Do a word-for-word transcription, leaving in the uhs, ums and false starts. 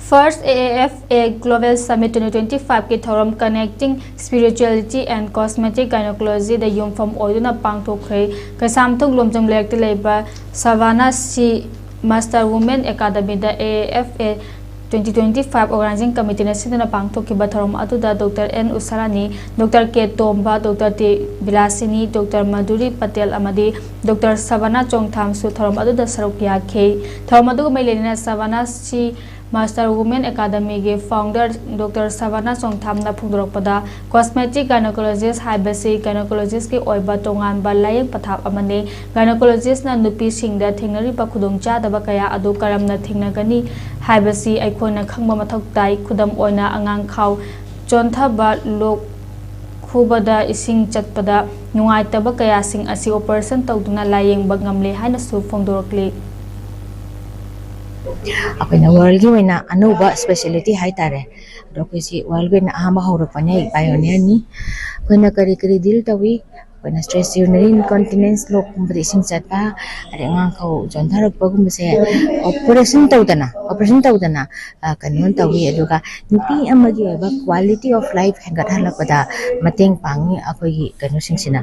First A A F A Global Summit twenty twenty-five ꯀꯤ ꯊꯧꯔꯝ Connecting Spirituality and Cosmetic Gynecology ꯗ ꯌꯨꯝꯐꯝ ꯑꯣꯏꯗꯨꯅ ꯄꯥꯡꯊꯣꯛꯈ꯭ꯔꯦ꯫ ꯀꯩꯁꯥꯝꯊꯣꯡ ꯂꯣꯝꯖꯝ ꯂꯩꯔꯛꯇ ꯂꯩꯕ Savannah C Master Women Academy the A A F A twenty twenty-five Organizing Committee ꯅ ꯁꯤꯟꯗꯨꯅ ꯄꯥꯡꯊꯣꯛꯈꯤꯕ ꯊꯧꯔꯝ ꯑꯗꯨꯗ Doctor N ꯎꯁꯥꯔꯥꯅꯤ, Doctor K ꯇꯣꯝꯕ, Doctor T ꯕꯤꯂꯥꯁꯤꯅꯤ, Doctor ꯃꯙꯨꯔꯤ ꯄꯇꯦꯜ ꯑꯃꯗꯤ Doctor ꯁꯕꯥꯅꯥ ꯆꯣꯡꯊꯥꯝꯁꯨ ꯊꯧꯔꯝ ꯑꯗꯨꯗ ꯁꯔꯨꯛ ꯌꯥꯈꯤ꯫ ꯊꯧꯔꯝ ꯑꯗꯨꯒ ꯃꯔꯤ ꯂꯩꯅꯅ Savannah C Master Women Academy ꯒꯤ founder Doctor ꯁꯕꯥꯅꯥ ꯆꯣꯡꯊꯥꯝꯅ ꯐꯣꯡꯗꯣꯔꯛꯄꯗ, cosmetic gynecologist ꯍꯥꯏꯕꯁꯤ gynecologist ꯀꯤ ꯑꯣꯏꯕ ꯇꯣꯉꯥꯟꯕ ꯂꯥꯌꯦꯡ ꯄꯊꯥꯞ ꯑꯃꯅꯤ꯫ Gynecologist ꯅ ꯅꯨꯄꯤꯁꯤꯡꯗ ꯊꯦꯡꯅꯔꯤꯕ ꯈꯨꯗꯣꯡꯆꯥꯗꯕ ꯀꯌꯥ ꯑꯗꯨ ꯀꯔꯝꯅ ꯊꯦꯡꯅꯒꯅꯤ ꯍꯥꯏꯕꯁꯤ ꯑꯩꯈꯣꯏꯅ ꯈꯪꯕ ꯃꯊꯧ ꯇꯥꯏ꯫ ꯈꯨꯗꯝ ꯑꯣꯏꯅ, ꯑꯉꯥꯡꯈꯥꯎ ꯆꯣꯟꯊꯕ, ꯂꯣꯛ ꯈꯨꯕꯗ ꯏꯁꯤꯡ ꯆꯠꯄꯗ ꯅꯨꯡꯉꯥꯏꯇꯕ ꯀꯌꯥꯁꯤꯡ ꯑꯁꯤ operation ꯇꯧꯗꯨꯅ ꯂꯥꯌꯦꯡꯕ ꯉꯝꯂꯦ ꯍꯥꯏꯅꯁꯨ ꯐꯣꯡꯗꯣꯔꯛꯂꯤ꯫ ꯑꯩꯈꯣꯏꯅ world ꯒꯤ ꯑꯣꯏꯅ ꯑꯅꯧꯕ speciality ꯍꯥꯏꯇꯥꯔꯦ, ꯑꯗꯣ ꯑꯩꯈꯣꯏꯁꯤ world ꯒꯤ ꯑꯣꯏꯅ ꯑꯍꯥꯟꯕ ꯍꯧꯔꯛꯄꯅꯦ, pioneer ꯅꯤ꯫ ꯑꯩꯈꯣꯏꯅ ꯀꯔꯤ ꯀꯔꯤ deal ꯇꯧꯏ? ꯑꯩꯈꯣꯏꯅ stress urinary incontinence, ꯂꯣꯛ ꯀꯨꯝꯕꯗ ꯏꯁꯤꯡ ꯆꯠꯄ, ꯑꯗꯩ ꯑꯉꯥꯡꯈꯥꯎ ꯆꯣꯟꯊꯔꯛꯄꯒꯨꯝꯕꯁꯦ operation ꯇꯧꯗꯅ, operation ꯇꯧꯗꯅ, ꯑ, ꯀꯩꯅꯣ ꯇꯧꯏ꯫ ꯑꯗꯨꯒ ꯅꯨꯄꯤ ꯑꯃꯒꯤ ꯑꯣꯏꯕ quality of life ꯍꯦꯟꯒꯠꯍꯜꯂꯛꯄꯗ ꯃꯇꯦꯡ ꯄꯥꯡꯉꯤ ꯑꯩꯈꯣꯏꯒꯤ ꯀꯩꯅꯣꯁꯤꯡꯁꯤꯅ꯫